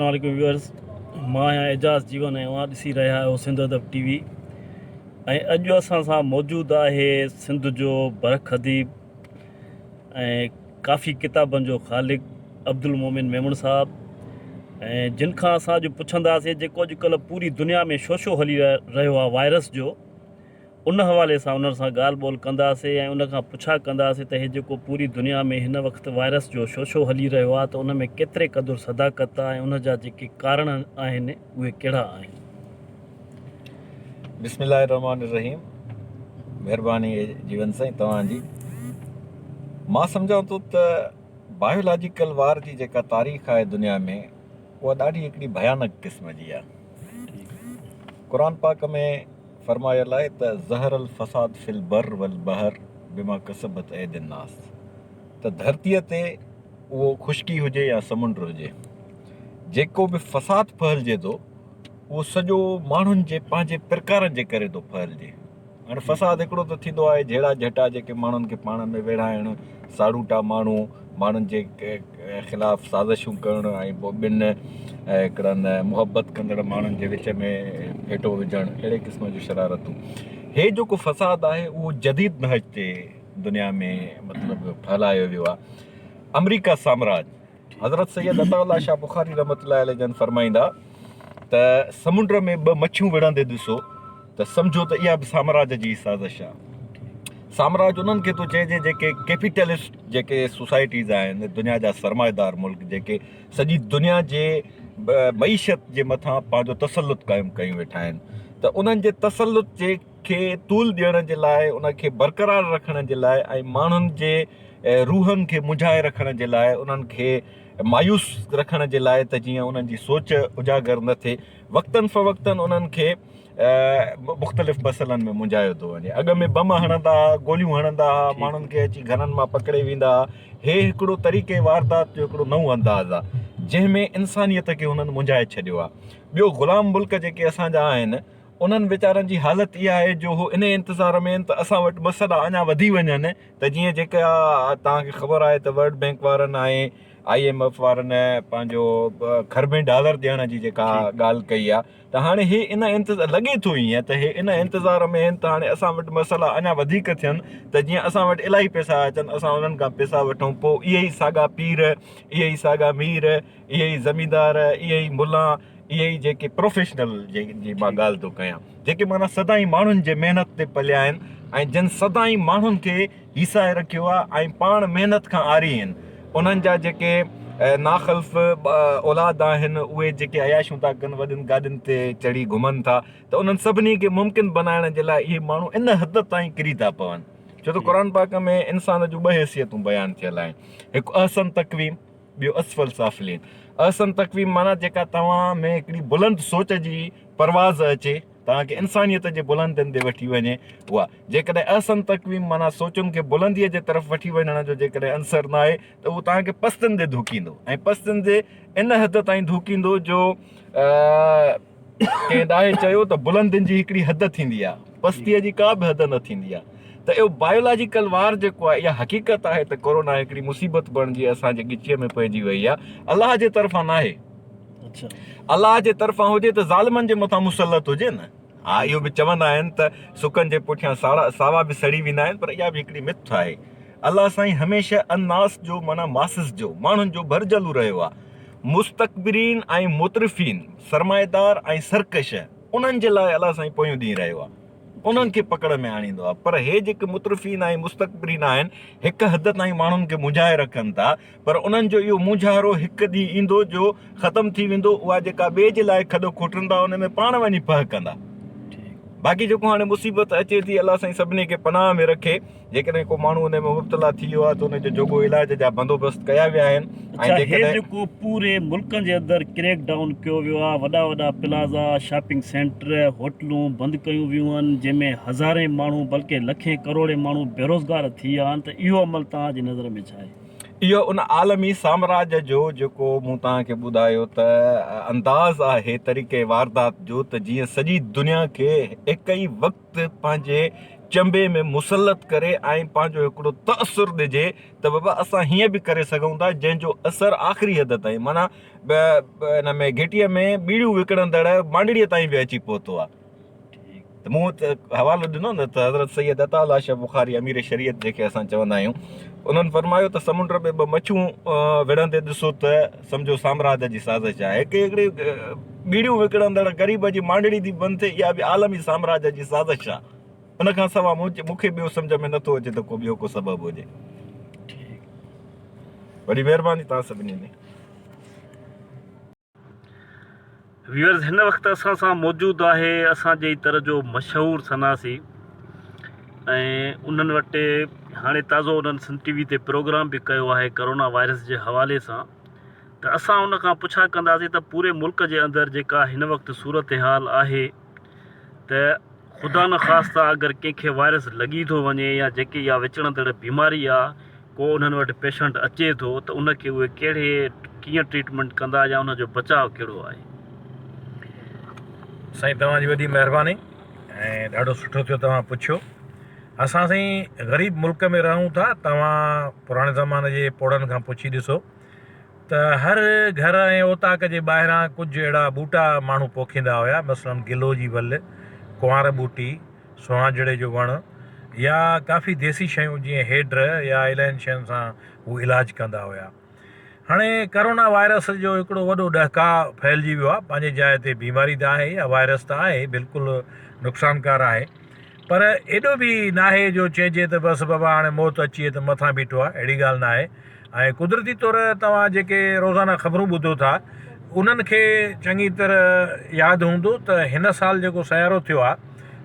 عليڪم ويورز مان آهيان اعجاز جيون ۽ اوهان ڏسي رهيا آهيو سنڌ ادب ٽي وي ۽ اڄ اسان سان موجود آهي سنڌ جو برک اديب ۽ ڪافي ڪتابن جو خالق عبدالمومن ميمڻ صاحب ۽ جن کان اسان اڄ پڇنداسين جيڪو اڄ ڪلهه پوري دنيا ۾ شوشو هلي رهيو آهي وائرس جو ان حوالي سان انهن سان ڳالهه ٻولهه ڪنداسين ۽ ان کان پڇا ڪنداسين ته هي جيڪو پوري دنيا ۾ هن وقت وائرس جو شوشو هلي رهيو آهي ته ان ۾ ڪيتري قدر صداقت آهي ۽ ان جا جيڪي ڪارڻ آهن اهي ڪهڙا آهن. بسم الله الرحمن الرحيم مهرباني جيون سائين توهان جي مان سمجهان ٿو ته بايولاجيڪل وار جي جيڪا تاريخ آهي دنيا ۾ اها ڏاڍي هڪڙي ڀيانڪ قسم جي آهي قرآن پاڪ ۾ فرمايل آهي ته ظهر الفساد في البر والبحر بما ڪسبت ايدي الناس ته ڌرتيء تي اهو خشڪي هجي يا سمنڊ هجي جيڪو به فساد ڦهلجي ٿو اهو سڄو ماڻهن جي پنهنجي پرڪارن جي ڪري ٿو ڦهلجي. هاڻي فساد هڪڙو ته ٿيندو آهي جهيڙا جهٽا جيڪي ماڻهن کي پاڻ ۾ ويڙهائڻ، ساڙوٽا ماڻهو ماڻهن جي خلاف سازشون ڪرڻ ۽ پوء ٻن هڪڙن محبت ڪندڙ ماڻهن جي وچ ۾ ڦيٽو وجهڻ اهڙي قسم جون شرارتون هي جيڪو فساد آهي اهو جديد نهج تي دنيا ۾ مطلب ڦهلايو ويو آهي آمريڪا سامراج حضرت سيد عطاء الله شاهه بخاري رحمة الله عليه جن فرمائيندا ته سمنڊ ۾ ٻه مڇيون وڙهندي ڏسو ته سمجهو ته اها به سامراج جي سازش آهي. سامراج انهن کي ٿو چئجي جيڪي ڪيپيٽلسٽ جيڪي سوسائٽيز آهن دنيا جا سرمائيدار ملڪ جيڪي سڄي دنيا جي معيشت جي مٿان پنهنجو تسلط قائم ڪيون ويٺا آهن ته انهن جي تسلط جي کي طول ڏيڻ جي لاء ان کي برقرار رکڻ جي لاء ۽ ماڻهن جي روحن کي منجهائي رکڻ جي لاء انهن کي مايوس رکڻ جي لاء ته جيئن انهن جي سوچ اجاگر نه ٿئي وقتن فوقتن انهن کي مختلف مسئلن ۾ منجهايو ٿو وڃي اڳ ۾ بم هڻندا ها گوليون هڻندا ها ماڻهن کي اچي گهرن مان پڪڙي ويندا ها هي هڪڙو طريقي واردات جو هڪڙو نئون انداز آهي جنهن ۾ انسانيت کي هنن منجهائي ڇڏيو آهي ٻيو غلام ملڪ جيڪي اسان جا آهن انهن ويچارن جي حالت اها آهي جو هو انهي انتظار ۾ آهن ته اسان وٽ مسئلا اڃا وڌي وڃن ته جيئن جيڪا توهان کي خبر آهي ته ورلڊ بينڪ وارن ۽ I M F وارن پنهنجو کربين ڊالر ڏيڻ جي جيڪا ڳالهه ڪئي آهي ته هاڻي هي ان انتظار لڳي ٿو ائين ته هي ان انتظار ۾ آهن ته هاڻي اسان وٽ مسئلا اڃا وڌيڪ ٿين ته جيئن اسان وٽ الاهي پئسا اچن اسان انهن کان پئسا وٺون پوء اهي ئي ساڳا پير اهي ئي ساڳا مير اهي ئي زميندار اهي ئي ملان اهي ئي جيڪي پروفيشنل جي جي مان ڳالهه ٿو ڪيان جيڪي معنيٰ سدائين ماڻهن جي محنت تي پليا آهن ۽ جن سدائين ماڻهن کي هيسائي رکيو آهي ۽ پاڻ محنت کان عاري آهن انهن جا جيڪي ناخلف اولاد آهن اهي جيڪي عياشيون ٿا ڪن وڏين گاڏين تي چڙهي گهمن ٿا ته انهن سڀني کي ممڪن بنائڻ جي لاء اهي ماڻهو ان حد تائين ڪري ٿا پون ڇو ته قرآن پاڪ ۾ انسان جون ٻه حيثيتون بيان ٿيل آهن هڪ احسن تقويم ٻيو اسفل سافلين. احسن تقويم معنيٰ جيڪا توهان ۾ هڪڙي بلند سوچ جي پرواز اچي، توهان کي انسانيت جي بلندين تي وٺي وڃي اها. جيڪڏهن احسن تقويم معنيٰ سوچن کي بلنديء جي طرف وٺي وڃڻ جو جيڪڏهن عنصر ناهي ته اهو توهان کي پستين تي ڌوڪيندو ۽ پستين تي ان حد تائين ڌوڪيندو جو ڪنهن ڏاهي چيو ته بلندين جي هڪڙي حد ٿيندي آهي، پستيء جي ڪا به حد نه ٿيندي آهي. ته اهو بايولاجيڪل وار جيڪو آهي اها حقيقت آهي ته ڪورونا هڪڙي مصيبت بڻجي اسان جي ڳچيء ۾ پئجي وئي آهي. الله جي طرفان ناهي. الله جي طرفان هجي ته ظالمن جي مٿان مسلط هجي نه. ها اهو به چوندا آهن ته سڪن جي پٺيان ساڙا ساوا به سڙي ويندا آهن پر اها به هڪڙي مٿ آهي. الله سائين هميشه الناس جو معنيٰ ماسز جو ماڻهن جو ڀرجهلو رهيو آهي. مستڪبرين ۽ مترفين، سرمائيدار ۽ سرڪش، انهن جي لاء الله سائين پويون ڏينهن رهيو آهي. انهن کي پڪڙ ۾ آڻيندو آهي. پر هي جيڪي مترفين ۽ مستڪبرين آهن، هڪ حد تائين ماڻهن کي مونجهائي رکن ٿا، پر انهن جو اهو مونجهارو هڪ ڏينهن ايندو جو ختم ٿي ويندو، اها جيڪا ٻئي جي لاء کڏ کوٽن ٿا، ان ۾ پاڻ وڃي پهه ڪندا. باقي جيڪو هاڻي مصيبت اچي ٿي، الله سائين سڀني کي پناهه ۾ رکي. جيڪڏهن ڪو ماڻهو ان ۾ مبتلا ٿي ويو آهي ته ان جو جوڳو علاج جا بندوبست ڪيا ويا آهن ۽ اڇا هي جيڪڏهن. جيڪو پوري ملڪن جي اندر ڪريڪ ڊائون ڪيو ويو آهي وڏا وڏا پلازا شاپنگ سينٽر هوٽلون بند ڪيون ويون آهن جنهن ۾ هزارين ماڻهو بلڪه لکين ڪروڙين ماڻهو بيروزگار ٿي ويا آهن ته اهو عمل توهان جي نظر ۾ ڇا آهي؟ اهو ان عالمي سامراج جو جيڪو مون توهان کي ٻڌايو ته انداز آهي طريقي واردات جو ته جيئن سڄي دنيا کي هڪ ئي وقت پنهنجي چنبي ۾ مسلط ڪري ۽ پنهنجو هڪڙو تاثر ڏجي ته بابا اسان هيئن به ڪري سگهون ٿا جنهن جو اثر آخري حد تائين معنيٰ ان ۾ گهٽيء ۾ ٻيڙيون وڪڻندڙ مانڊڙيء تائين به اچي پهتو آهي. ته مون حوالو ڏنو نه ته حضرت سيد عطاء الله شاهه بخاري امير شريعت جنهن کي اسان چوندا آهيون انهن فرمايو ته سمنڊ ۾ ٻه مڇيون وڙهندي ڏسو ته سمجهو سامراج جي سازش آهي هڪ هڪڙي ٻيڙيون وڪڻندڙ غريب جي مانڊڙي ٿي بند ٿئي اها به عالمي سامراج جي سازش آهي ان کان سوا مون کي ٻيو سمجهه ۾ نٿو اچي ته ڪو ٻيو ڪو سبب هجي. وڏي مهرباني توهان سڀني جي. ويورز هن وقت اسان سان موجود آهي اسان جي تر جو مشهور سناسي ۽ انهن وٽ هاڻي تازو انهن سنڌ ٽي وي تي پروگرام به ڪيو آهي ڪرونا وائرس جي حوالي سان ته اسان ان کان پڇا ڪنداسين ته پوري ملڪ جي اندر جيڪا هن وقت صورتحال آهي ته خدا نخواسته اگر ڪنهن کي وائرس لڳي ٿو وڃي يا جيڪي اها وچڙندڙ بيماري آ ڪو انهن وٽ پيشنٽ اچي ٿو ته ان کي اهي ڪهڙي ڪيئن ٽريٽمينٽ ڪندا يا ان جو بچاء ڪهڙو آهي. سائين توهان جي وڏي مهرباني ۽ ڏاڍو سٺو ٿيو توهان پڇيو اسان سائين غريب ملڪ ۾ رهون ٿا توهان پراڻي زماني جي پوڙهن کان پڇي ڏسو ته هر گهر ۽ اوطاق جي ٻاهران ڪجهه اهڙا ٻوٽا ماڻهو پوکيندا هيا، مثلاً گلو جي ول، ڪنوار ٻوٽي، سهانجڙي جو وڻ يا ڪافي ديسي شيون جيئن هيڊ يا الائين شين سان هو علاج ڪندا هيا. هاڻي ڪرونا وائرس جو هڪڙو وڏو ڏهڪاء ڦهلجي ويو آهي، پنهنجي جاء تي بيماري ته آهي يا وائرس ته آهي بلڪل نقصانڪار آهي پر ايڏو به ناهي جو چئجي ته بس بابا هاڻي موت اچي ته مٿان بيٺو آهي اهڙي ڳالهه ناهي. ۽ قدرتي طور توهان جيڪي روزانه خبرون ٻڌو ٿا انهن کي چڱي طرح ياد هوندو ته هن سال جيڪو سيارو ٿيو آهي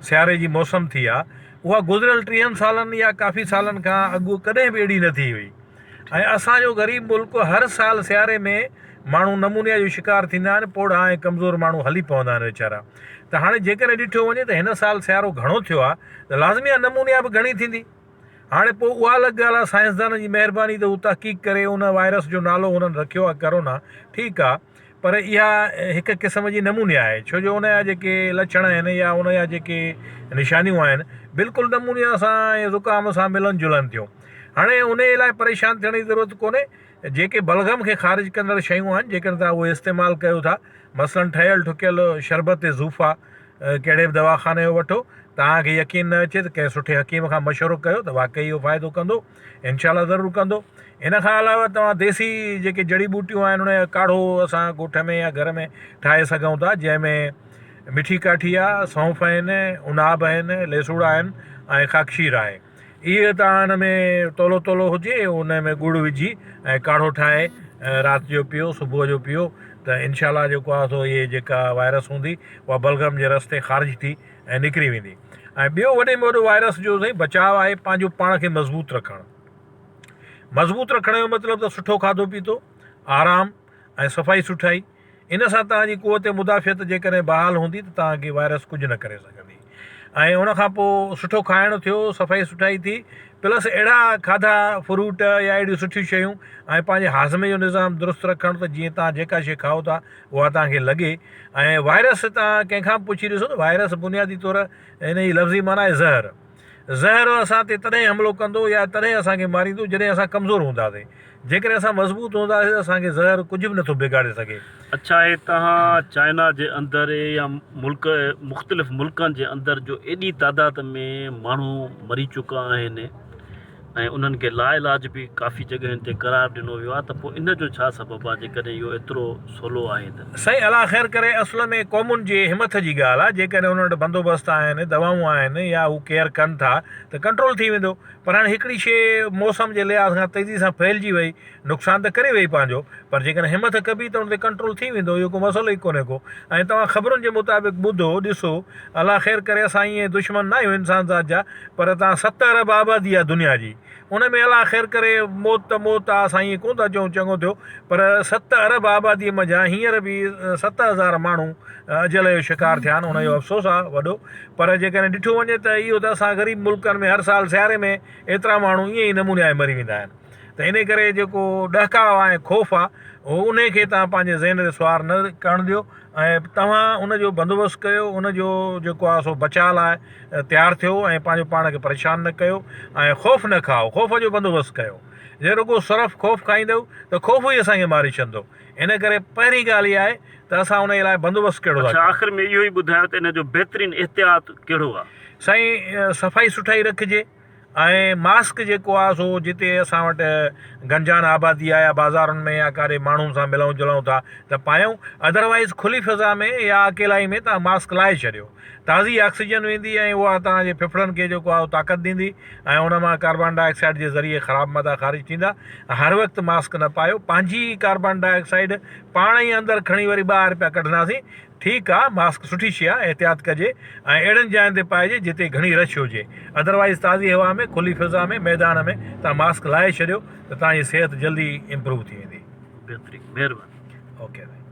سياري جي موسم ٿي آهي اها گذريل ٽيهن سالن يا ڪافي سالن کان اڳ ڪڏهن به اهڙي نه ٿي هئي ۽ اسان جو غريب ملڪ هر سال سياري ۾ ماڻهو نمونيا جو شڪار ٿيندا آهن پوڙها ۽ ڪمزور ماڻهو هلي پوندا آهن ويچارا ته هاڻي جيڪڏهن ڏٺو وڃي ته هن سال سيارو گهڻو ٿيو آهي ته لازمي آهي نمونيا به گهڻي ٿيندي. هاڻي پوء اها الڳ ڳالهه آهي سائنسدانن جي مهرباني ته هو تحقيق ڪري ان وائرس جو نالو هنن رکيو آهي ڪرونا ٺيڪ آهي پر اها هڪ قسم جي نمونيا آهي ڇو جو ان جا جيڪي لڇڻ آهن يا ان جا جيڪي نشانيون آهن بلڪل نمونيا سان ۽ زڪام سان ملن جلن ٿيون هاڻي ان لاء پريشان ٿيڻ جي ضرورت ڪونهي جيڪي بلغم کي خارج ڪندڙ شيون آهن جيڪڏهن توهان اهي استعمال ڪيو ٿا مثلاً ٺهيل ٺڪيل شربت زوفا ڪهڙي به دواخاني جو وٺو، توهان کي يقين نه اچي ته ڪنهن سٺي حڪيم کان مشورو ڪيو ته واقعي اهو فائدو ڪندو، انشاء الله ضرور ڪندو. ان کان علاوه توهان ديسي جيڪي جڙي ٻوٽيون آهن ان جو ڪاڙهو اسان ڳوٺ ۾ يا گهر ۾ ٺاهي سگهون ٿا جنهن ۾ مٺي ڪاٺي آهي، سونف آهن، عناب آهن، ليسوڙا آهن ۽ خاڪشير آهي. اهي توهان ان ۾ تولو تولو هجي ان ۾ ڳڙ وجهي ۽ ڪاڙهو ٺاهي رات جو پيئو صبح جو پيئو ته انشاء الله جيڪو آهي سو اهي جيڪا وائرس هوندي اها بلغم جي رستي خارج ٿي ۽ نڪري ويندي ۽ ٻيو وڏي ۾ وڏو وائرس جو سائين بچاء آهي پنهنجو پاڻ کي مضبوط رکڻ مضبوط رکڻ جو مطلب ته سٺو کاڌو پيتو آرام ۽ صفائي سٺائي ان سان توهان جي قوت مدافعت جيڪڏهن بحال هوندي ته توهان کي وائرس ڪجهه نه ڪري سگهندي ۽ ان کان پوء سٺو کائڻ ٿيو صفائي سٺائي ٿي پلس اهڙا کاڌا فروٽ يا اهڙيون سٺيون شيون ۽ پنهنجي هاضمي جو نظام درست رکڻ ته جيئن توهان جيڪا شي کائو ٿا اها توهان کي لڳي ۽ وائرس توهان ڪنهن کان به پڇي ڏسو ته وائرس بنيادي طور ان جي لفظي معنيٰ آهي زهر زهر اسان تي تڏهن حملو ڪندو يا تڏهن اسان کي ماريندو جڏهن اسان ڪمزور هونداسين. جيڪڏهن اسان مضبوط هونداسين ته اسان کي زهر ڪجهه به نٿو بگاڙي سگهي. اڇا هي تهان چائنا جي اندر يا ملڪ مختلف ملڪن جي اندر جو ايڏي تعداد ۾ ماڻهو مري چڪا آهن ۽ انهن کي لاعلاج به ڪافي جڳهين تي قرار ڏنو ويو آهي ته پوء ان جو ڇا سبب آهي جيڪڏهن اهو ايترو سولو آهي ته. سائين الله خير ڪري اصل ۾ قومن جي همٿ جي ڳالهه آهي جيڪڏهن انهن وٽ بندوبست آهن دوائون آهن يا هو ڪيئر ڪن ٿا ته ڪنٽرول ٿي ويندو پر هاڻي هڪڙي شيء موسم جي لحاظ کان تيزي سان ڦهلجي وئي نقصان ته ڪري وئي پنهنجو پر جيڪڏهن همٿ ڪبي ته ان تي ڪنٽرول ٿي ويندو اهو ڪو مسئلو ئي ڪونهي ڪو ۽ توهان خبرن جي مطابق ٻڌو ڏسو الله خير ڪري اسان ائين دشمن نه آهيون انسان ذات جا پر تان ست ارب آبادي آهي دنيا جي ان ۾ الله خير ڪري موت ته موت آهي اسان ائين ڪونه ٿا چئون چڱو ٿيو پر ست ارب آبادي منجهان هينئر به 7000 ماڻهو اجل جو شڪار ٿيا آهن ان جو افسوس آهي وڏو پر جيڪڏهن ڏٺو وڃي ته اهو ته اسان غريب ملڪن ۾ هر سال سياري ۾ ايترا ماڻهو ائين ئي نموني آهي مري ويندا آهن ته انهي ڪري جيڪو ڏهڪاء آهي ۽ خوف آهي اهو انهي کي توهان پنهنجي ذهن تي سوار نه ڪرڻ ڏيو. ۽ توهان ان جو بندوبست ڪيو ان جو جيڪو آهي سو بچاء لاء تيار ٿيو ۽ پنهنجو پاڻ کي پريشان نه ڪيو ۽ خوف نه کائو خوف جو بندوبست ڪيو جي رڳو صرف خوف کائيندؤ ته خوف ئي اسان کي ماري ڇڏندو ان ڪري پهرين ڳالهه اها آهي ته اسان ان جي لاء بندوبست ڪهڙو ٿا اڇا ڪيون. آخر ۾ اهو ئي ٻڌايو ته ان جو بهترين احتياط ڪهڙو آهي؟ سائين صفائي سٺائي رکجي ۽ ماسڪ جيڪو آهي سو جتي اسان وٽ گنجان آبادي آهي يا بازارن ۾ يا ڪاڏي ماڻهن سان ملون جلون ٿا ته پايون ادروائيز کلي فضا ۾ يا اڪيلائي ۾ توهان ماسڪ لاهي ڇڏيو تازي آڪسيجن ويندي ۽ اها توهان جي ڦڦڙن کي جيڪو آهي طاقت ڏيندي ۽ ان مان ڪاربان ڊاء آڪسائيڊ جي ذريعي خراب مادا خارج ٿيندا. هر وقت ماسڪ نه پايو پنهنجي ئي ڪاربان ڊاء آڪسائيڊ پاڻ ئي اندر کڻي وري ٻاهر پيا ڪڍنداسين. ٺيڪ آ ماسڪ سٺي شي آ احتياط ڪجي ۽ اهڙن جاين تي پائجي جتي گهڻي رش هجي ادروائيز تازي هوا ۾ کلي فضا ۾ ميدان ۾ توهان ماسڪ لاهي ڇڏيو ته توهان جي صحت جلدي امپروو ٿي ويندي. بهترين مهرباني. اوڪي سائين.